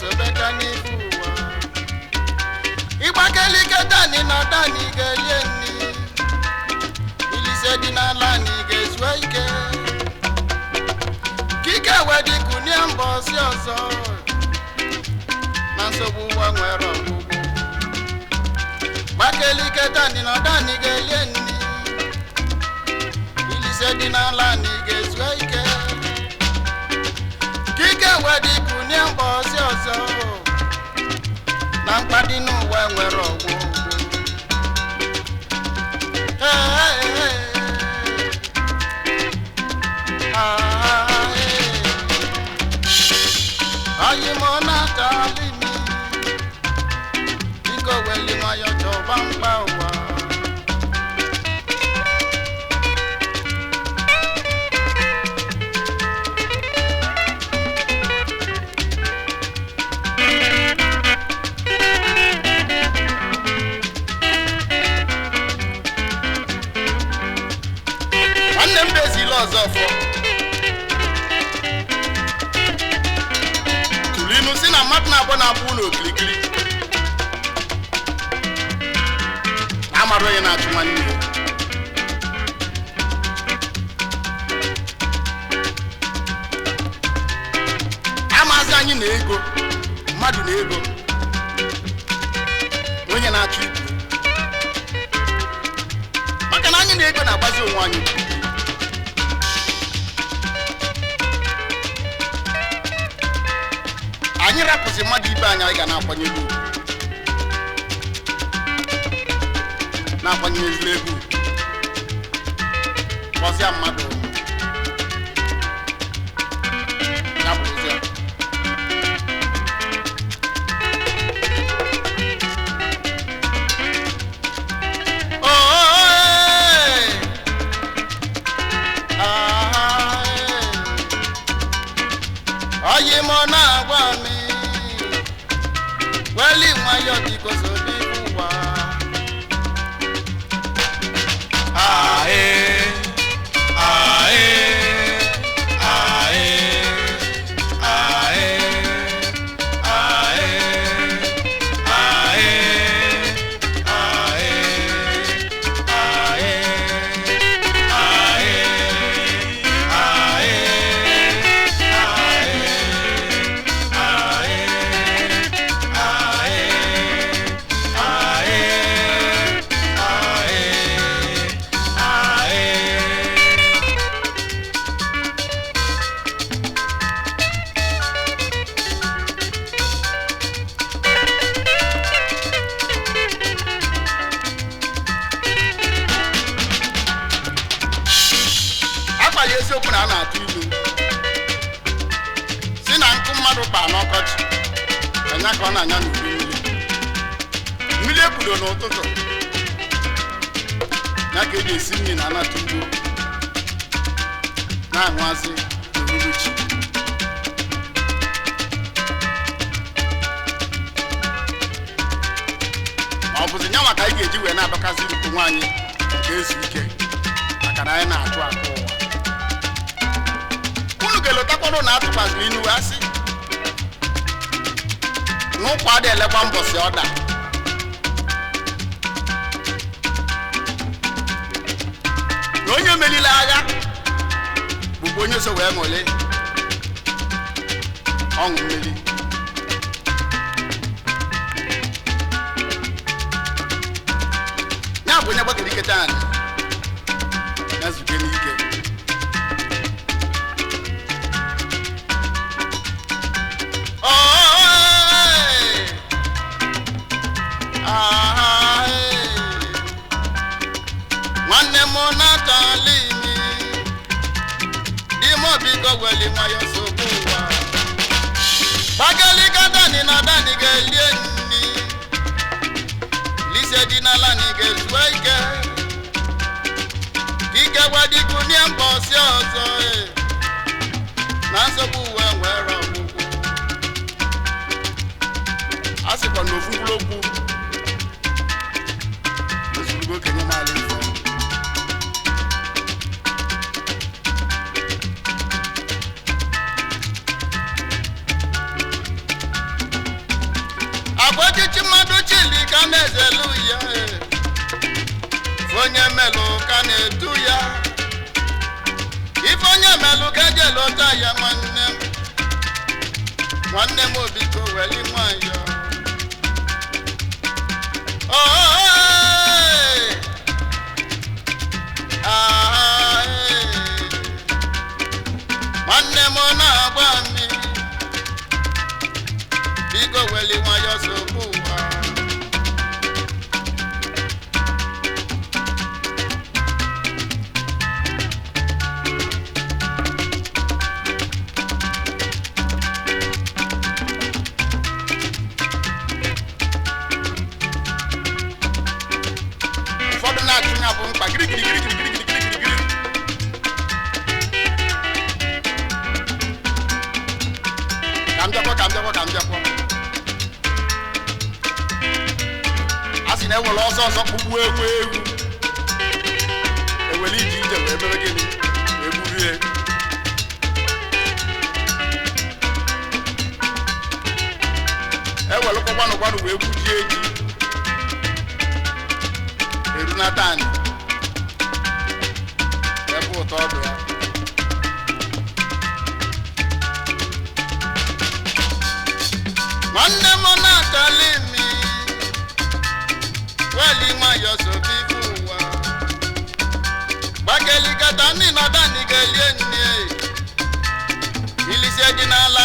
sobeka n'ife ụwa. Ịgbakelike dani na dani ga-elie nni, ilise dị n'ala anyị ga-ezuo ike. Kike wee dị kunie mba ọsị ọzọ, na nsogbu ụwa nwere ọgwụgwụ. Gbakelike dani na dani ga-elie nni, ilise dị n'ala anyị ga-ezuo ike. Kike wee dị kunie mba ọsị ọzọ, na mkpa dị n'ụwa nwere ọgwụgwụ. Hey, hey, hey. Ah, hey. Ayé mọ n'atali mi, biko weli nwayọ chọba mkpa ụwa. Nwanne m bezila ọzọ fọ tụrụ inu si na mmadụ na-abụ na-abụ ụlọ okirikiri na amara onye na-achụ nwanne ya. Amazi anyị na ego mmadụ na ego onye na-achụ ibu, maka na anyị na ego na-agbazi onwe anyị okirikiri. Anyị rapụzi mmadụ ibe anyị, anyị ga na-akwanyere ugwu, na-akwanyere ezigbo ego ugwu, kpọzịa mmadụ ya bụrụzịa. Oh, hey. Ah, hey. Oyi mọ na-agwa mi, weli nwayọ biko sobi ụwa. Ae, ae, ae, ae, ae, ae, ae, ae, ae, ae, ae. Akpali eziokwu na a na-atụ ilu si na nkụ mmadụ kpaa n'ọkọchị anya ka ọ na-anya n'udu mmiri, mmiri ekwudo n'ụtụtụ ya ka eji esi nri na anata ugbo na-aṅụazị n'uhuruchi. Ma ọ bụzi nyanwa ka anyị ga-eji wee na-adọkazi onwe anyị nke ezu ike, maka na anyị na-achụ akụ ụwa. Unu ga-elotakwanụ na atụkwazịrị inu asị n'ụkwa adị elekwa mbọsị ọda. Na onye melile agha bụkwa onye so wee ṅụlị ọṅụ mmeri. Ya bụ onye gbakere ike taa ya zube n'ike. Nwanne m natali mi di m biko weli nwayọ sogbu ụwa. Gbagalika dani na dani ga-elie nni, lise dị n'ala ni ga-ezuo ike. Melụ ka na-etu ya, ife onye melụ ka eje lụta ya. Nwanne m, nwanne m, biko weli nwayọ. Oh, ah, nwanne m na-agba mmiri, biko weli nwayọ sokwu ụwa. Ụfọdụ na-achụ ya bụ mkpa girigirigirigirigirigirigiri. Ka m bịakwa, ka m bịakwa, ka m bịakwa. A sị na ewere ọsọ ọsọ kpụgbuo ewu, ewu ewere ije ije wee mere gịnị? Wee gburie. Ewelụkwa gwanụ gwanụ wee gbujie ji erunata anyị ebe ụtọ ọdụ ya. Nwanne m na-atali mi, weli nwayọ sobi ife ụwa gbakelikata ndị nọdani ga-elie nne ilisie dị n'ala.